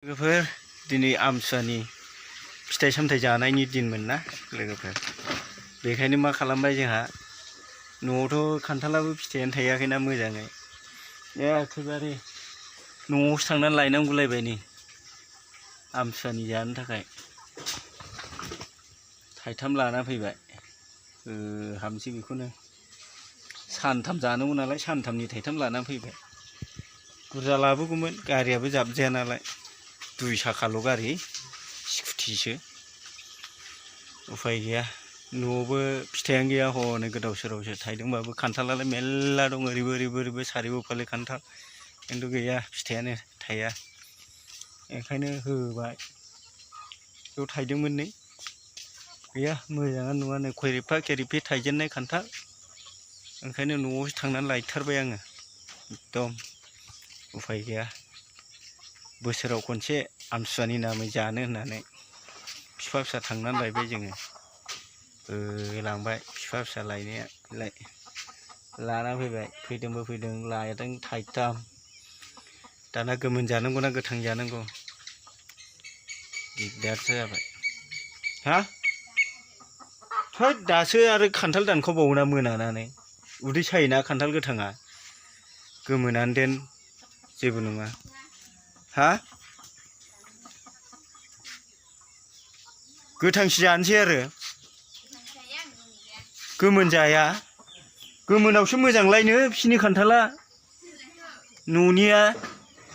लोगोफोर दिनै आमथिसुवानि फिथाइ सामथाइ जानायनि दिनमोन ना लोगोफोर बेखायनो मा खालामबाय जोंहा न'आवथ' खान्थालाबो फिथाइयानो थायाखैना मोजाङै एखेबारे न'आवसो थांनानै लायनांगौलायबाय नै आमथिसुवानि जानो थाखाय थाइथाम लाना फैबाय हामसै बेखौनो सानथाम जानांगौ नालाय सानथामनि थाइथाम लाना फैबाय बुरजा लाबोगौमोन गारियाबो जाबजाया नालाय 2 साखाल' गारि स्कुटिसो उफाय गैया न'आवबो फिथाइयानो गैया हनै गोदाव सोरावसो थाइदोंबाबो खान्थालालाय मेरला दं ओरैबो सारिबो फाले खान्थाल खिन्थु गैया फिथाइयानो थाया ओंखायनो होबाय बेयाव थाइदोंमोन नै गैया मोजाङानो नङा नै खेरिफा थाइजेननाय खान्थाल ओंखायनो न'आवसो थांनानै लायथारबाय आङो एकदम उफाय गैया बोसोराव खनसे आमथिसुवानि नामै जानो होननानै बिफा फिसा थांनानै लायबाय जोङो लांबाय बिफा फिसा लायनायालाय लाना फैदों लादों थाइथाम दाना गोमोन जानांगौ ना गोथां जानांगौ दिगदारसो जाबाय हा थोद दासो आरो खान्थाल दानखावबावोना मोनानानै उदै सायोना खान्थाल गोथाङा गोमोनानो देन जेबो नङा हा गोथांसो जानोसै आरो गोमोन जाया गोमोनावसो मोजांलायनो बिसिनि खान्थाला न'निया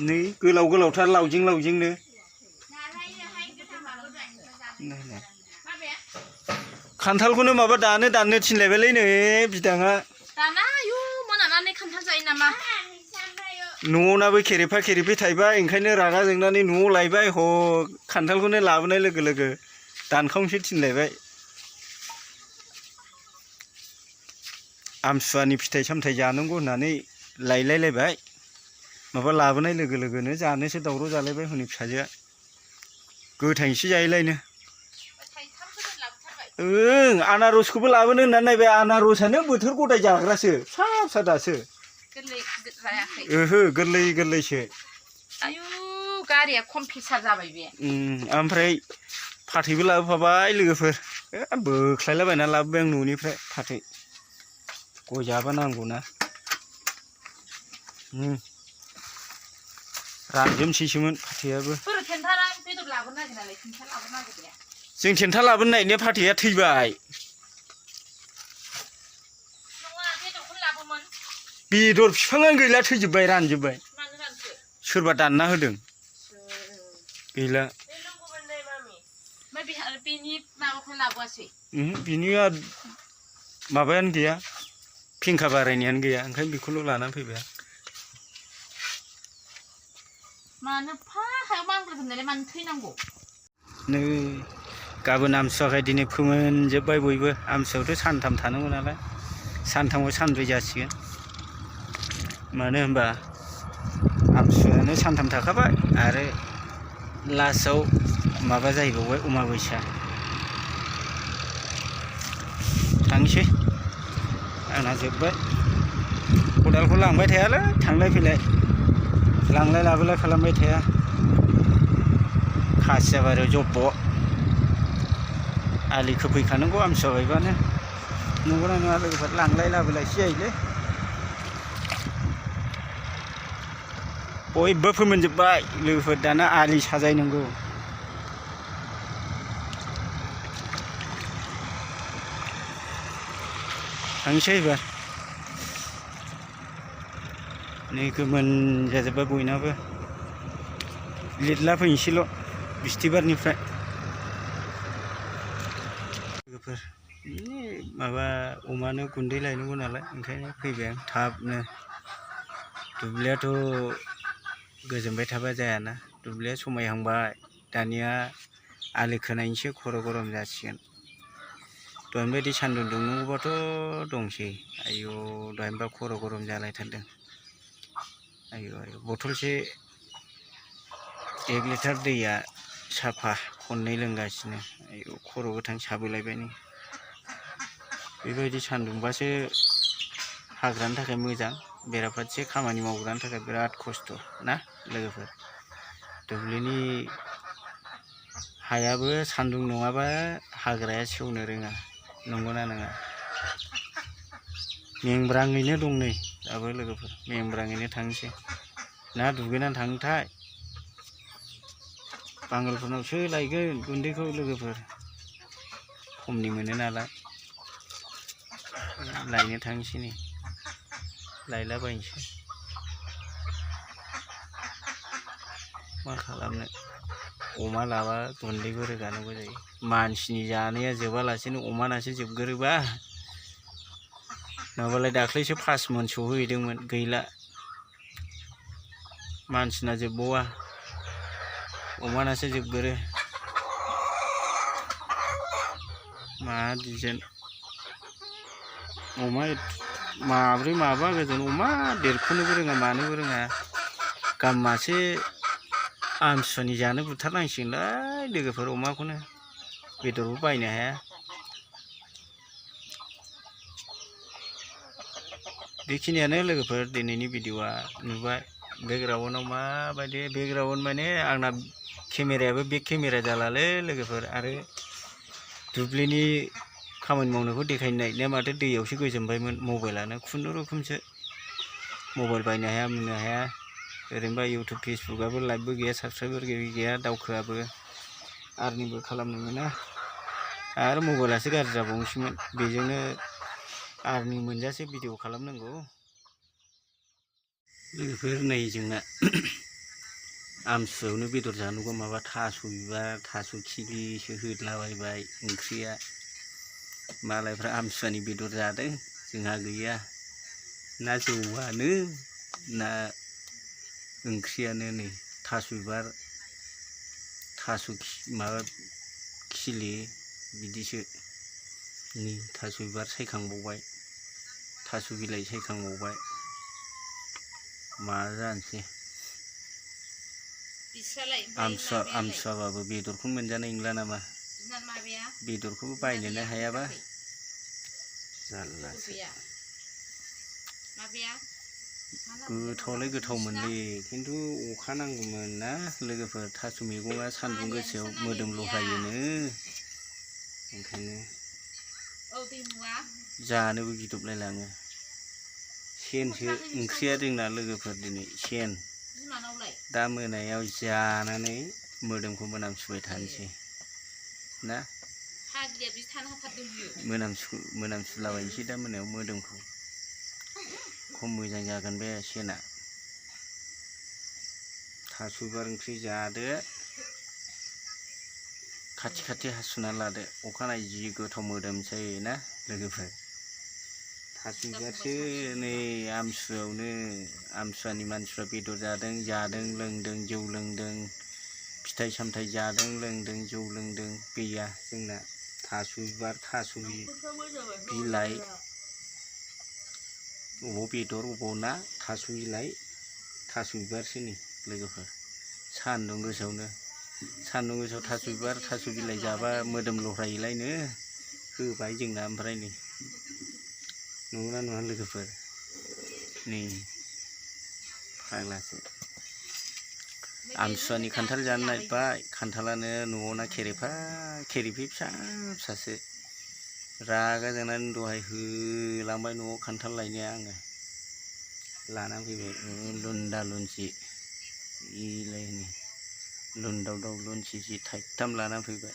नै गोलाव गोलावथार लावजिंनो खान्थालखौनो माबा दाननो थिनलायबायलै नै बिदाङा दाना आयु मोनानानै खान्थाल जायो नामा न'आवनाबो खेरेफा थाइबाय ओंखायनो रागा जोंनानै न'आव लायबाय ह खान्थालखौनो लाबोनाय लोगो दानखावनोसो थिनलायबाय आमथिसुवानि फिथाइ सामथाइ जानांगौ होननानै लायलायलायबाय माबा लाबोनाय लोगोनो जानोसो दावराव जालायबाय हनै फिसाजोआ गोथांसो जायोलायनो आनारसखौबो लाबोनो होननानै नायबाय आनारसानो बोथोर गदाय जाग्रासो फिसा दासो ओहो गोरलैसो आयु गारिया खम प्रेसार जाबाय बे ओमफ्राय फाथैबो लाबोफाबाय लोगोफोर बोख्लायलाबायना लाबोबाय आं न'निफ्राय फाथै गय जाबा नांगौना रानजोबसैसोमोन फाथैयाबो जों थेन्था लाबोनो नागिरनाया फाथैया थैबाय बेदर बिफाङानो गैला थैजोब्बाय रानजोब्बाय सोरबा दानना होदों गैला बिनिया माबायानो गैया फेंखा बारायनायानो गैया ओंखायनो बेखौल' लानानै फैबाय आं मानो हायाव मानग्रोगोननालाय मानो थैनांगौ नै गाबोन आमथिसुवाखाय दिनै फोमोनजोब्बाय बयबो आमथिसुवायावथ' सानथाम थानांगौ नालाय सानथामाव सानब्रै जासिगोन मानो होनबा आमथिसुवायानो सानथाम थाखाबाय आरो लास्टआव माबा जाहैबावबाय अमाबैसा थांसै आंना जोब्बाय खदालखौ लांबाय थायालै थांलाय फैलाय लांलाय लाबोलाय खालामबाय थाया खासिया बारियाव जब्ब' आलि खोफैखानांगौ आमथिसुवा बायबानो नंगौना नङा लोगोफोर लांलाय लाबोलायसो जायोलै बयबो फोमोनजोब्बाय लोगोफोर दाना आलि साजायनांगौ थांसै एबार नै गोमोन जाजोब्बाय बयनाबो लिरला फैनोसैल' बिस्थिबारनिफ्राय लोगोफोर माबा अमानो गुन्दै लायनांगौ नालाय ओंखायनो फैबाय आं थाबनो दुब्लियाथ' गोजोनबाय थाबा जायाना दुब्लिया समायहांबाय दानिया आलि खोनायनिसो खर' गरम जासिगोन दहायनि बायदि सान्दुं दुंनांगौबाथ' दंसै आयु दहायनोबा खर' गरम जालायथारदों आयु बथलसे 1 लिटार दैया साफा खननै लोंगासिनो आयु खर' गोथां साबोलायबाय नै बेबायदि सान्दुंबासो हाग्रानि थाखाय मोजां बेराफारसे खामानि मावग्रानि थाखाय बिराद खस्थ' ना लोगोफोर दुब्लिनि हायाबो सान्दुं नङाबा हाग्राया सेवनो रोङा, नंगौना नङा? मेंब्राङैनो दं नै दाबो लोगोफोर, मेंब्राङैनो थांसै ना दुगैनानै थांनोथाय। बांगालफोरनावसो लायगोन गुन्दैखौ लोगोफोर, खमनि मोनो नालाय। लायनो थांसै नै, लायलाबायनोसै। मा खालामनो, अमा लाबा गुन्दैबो रोगानांगौ जायो। मानसिनि जानाया जोबालासेनो अमानासो जोबगोरोबा। नङाबालाय दाख्लैसो 5 मन सौहैदोंमोन, गैला। मानसिना जोबबावा, अमानासो जोबगोरो। मा डिजाइन अमा माब्रै माबा गोजोन अमा, देरख'नोबो रोङा मानोबो रोङा। गान मासे आमथिसुवानि जानो बुथारनांसिगोनलै लोगोफोर अमाखौनो, बेदरबो बायनो हाया। बेखिनियानो लोगोफोर दिनैनि भिडिअ'आ नुबाय। बेकग्राउन्डआव माबायदि, बेकग्राउन्ड माने आंना केमेरायाबो बेक केमेरा जालालै लोगोफोर। आरो दुब्लिनि खामानि मावनायखौ देखायनो नागिरनाया माथो दैयावसो गोजोमबायमोन मबाइलानो, खुनुरुखुमसो। मबाइल बायनो हाया मुनो हाया। ओरैनोबा इउटुब फेसबुकआबो लाइभबो गैया, साबसक्राइबार गैया, दावखोआबो, आर्निंबो खालामनो मोना। आरो मबाइलासो गाज्रि जाबावनोसैमोन, बेजोंनो आर्निं मोनजासे भिडिअ खालामनांगौ। लोगोफोर नै जोंना आमथिसुवायावनो बेदर जानांगौ, माबा थास' बिबार, थास' खिलिसो होदलाबायबाय ओंख्रिया। मालायफ्रा आमथिसुवानि बेदर जादों, जोंहा गैया। ना जौआनो ना ओंख्रियानो नै थास' बिबार, थास' माबा खिलि बिदिसो। नै थास' बिबार सायखांबावबाय, थास' बिलाइ सायखांबावबाय। मा जानोसै, आमथिसुवाबाबो बेदरखौनो मोनजानाय नंला नामा? बेदरखौबो बायनोनो हायाबा जारलासो। गोथावलाय गोथावमोनलै, खिन्थु अखा नांगौमोन ना लोगोफोर। थास' मैगङा सान्दुं गोसायाव मोदोमल'हायोनो, ओंखायनो जानोबो गिदबलायलाङो। सेनसो ओंख्रिया जोंना लोगोफोर दिनै, सेन। दा मोनायाव जानानै मोदोमखौ मोनामसुबाय थानोसै ना, मोनामसुलाबायनोसै दा मोनायाव मोदोमखौ। खम मोजां जागोन बे सेना। थास' बिबार ओंख्रि जादो, खाथि खाथि हासुना लादो, अखानायै जि गोथाव मोदोमसै ना लोगोफोर। थास' बिबारसो नै आमथिसुवायावनो, आमथिसुवानि मानसिफ्रा बेदर जादों लोंदों, जौ लोंदों, फिथाइ सामथाइ जादों लोंदों, जौ लोंदों। गैया जोंना थास' बिबार, थास' बिलाइ, अबाव बेदर अबाव ना, थास' बिलाइ, थास' बिबारसो नै लोगोफोर। सान्दुं गोसायावनो, सान्दुं गोसायाव थास' बिबार, थास' बिलाइ जाबा मोदोमल'रायोलायनो होबाय जोंना। ओमफ्राय नै नंगौना नङा लोगोफोर? नै फाग्लासो। आमथिसुवानि खान्थाल जानो नागिरबाय, खान्थालानो न'आवना खेरेफे फिसा फिसासो। रागा जोंनानै दहाय होलांबाय न'आव खान्थाल लायनाया आङो, लानानै फैबाय लुन्दा लुन्सि, इलायनो लुन्दावदाव लुन्सि जि थाइथाम लानानै फैबाय।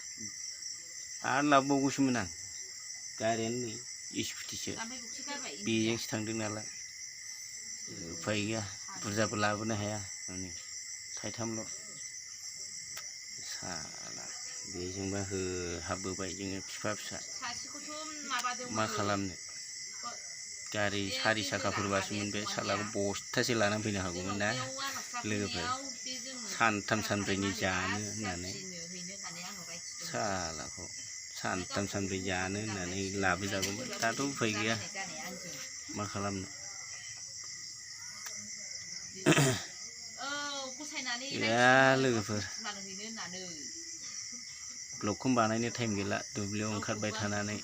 आरो लाबोबावगौसोमोन आं, गारियानो नै स्कुटिसो, बेजोंसो थांदों नालाय। उफाय गैया, बुरजाबो लाबोनो हाया हनै थाइथामल'। साला बेजोंबा होहाबबोबाय जोङो फिफा फिसा। मा खालामनो, गारि 4 साखाफोरबासोमोन बे सालाखौ बस्थासे लानानै फैनो हागौमोन ना लोगोफोर, सानथाम सानब्रैनि जानो होननानै। सालाखौ सानथाम सानब्रै जानो होननानै लाबोजागौमोन, दाथ' उफाय गैया मा खालामनो। गैया लोगोफोर, ब्लगखौनो बानायनो टाइम गैला, दुब्लियाव ओंखारबाय थानानै।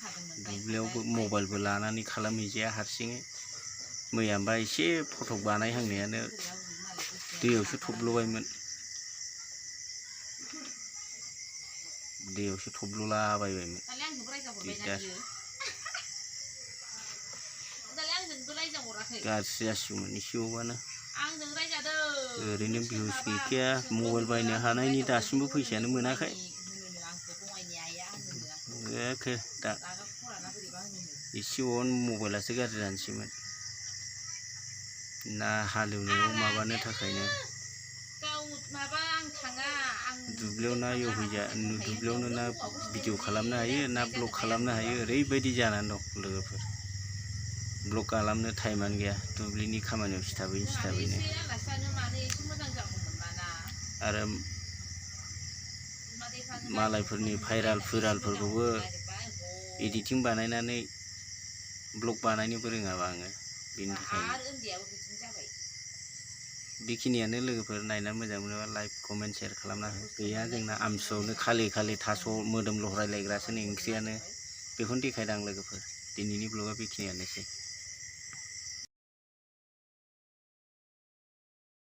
दुब्लियावबो मबाइलबो लानानै खालामहैजाया हारसिङै। मैयाबा एसे फटक बानायहांनायानो दैयावसो थब्ल'बायमोन। दैयावसो थब्ल'लाबायबायमोन दालाय आंजोंबो रायजाहरबायना दिगदार बियो दालाय आंजोंबो रायजाहराखै गाज्रि जासिगौमोन एसेबावबानो आंजों रायजादों ओरैनो भिउस गैखाया मबाइल बायनो हानायनि दासिमबो फैसायानो मोनाखै एखे दा एसेबावनो मबाइलासो गाज्रि जानोसैमोन ना हालेवनायाव माबानो थाखायनो दुब्लियाव ना दुब्लियावनो ना भिडिअ खालामनो हायो ना ब्लग खालामनो हायो ओरैबायदि जानानै दं लोगोफोर ब्लग खालामनो टाइमानो गैया दुब्लिनि खामानियाव सिथाबैनो आरो मालायफोरनि भाइरालफोरखौबो एडिटिं बानायनानै ब्लग बानायनोबो रोङाबा आङो बेनि थाखायनो बेखिनियानो लोगोफोर नायना मोजां मोनोबा लाइक कमेन्ट शेयार खालामना हो गैया जोंना आमथिसुवायावनो खालि थास' मोदोम लहरायलायग्रासो नै ओंख्रियानो बेखौनो देखायदां लोगोफोर दिनैनि ब्लगा बेखिनियानोसै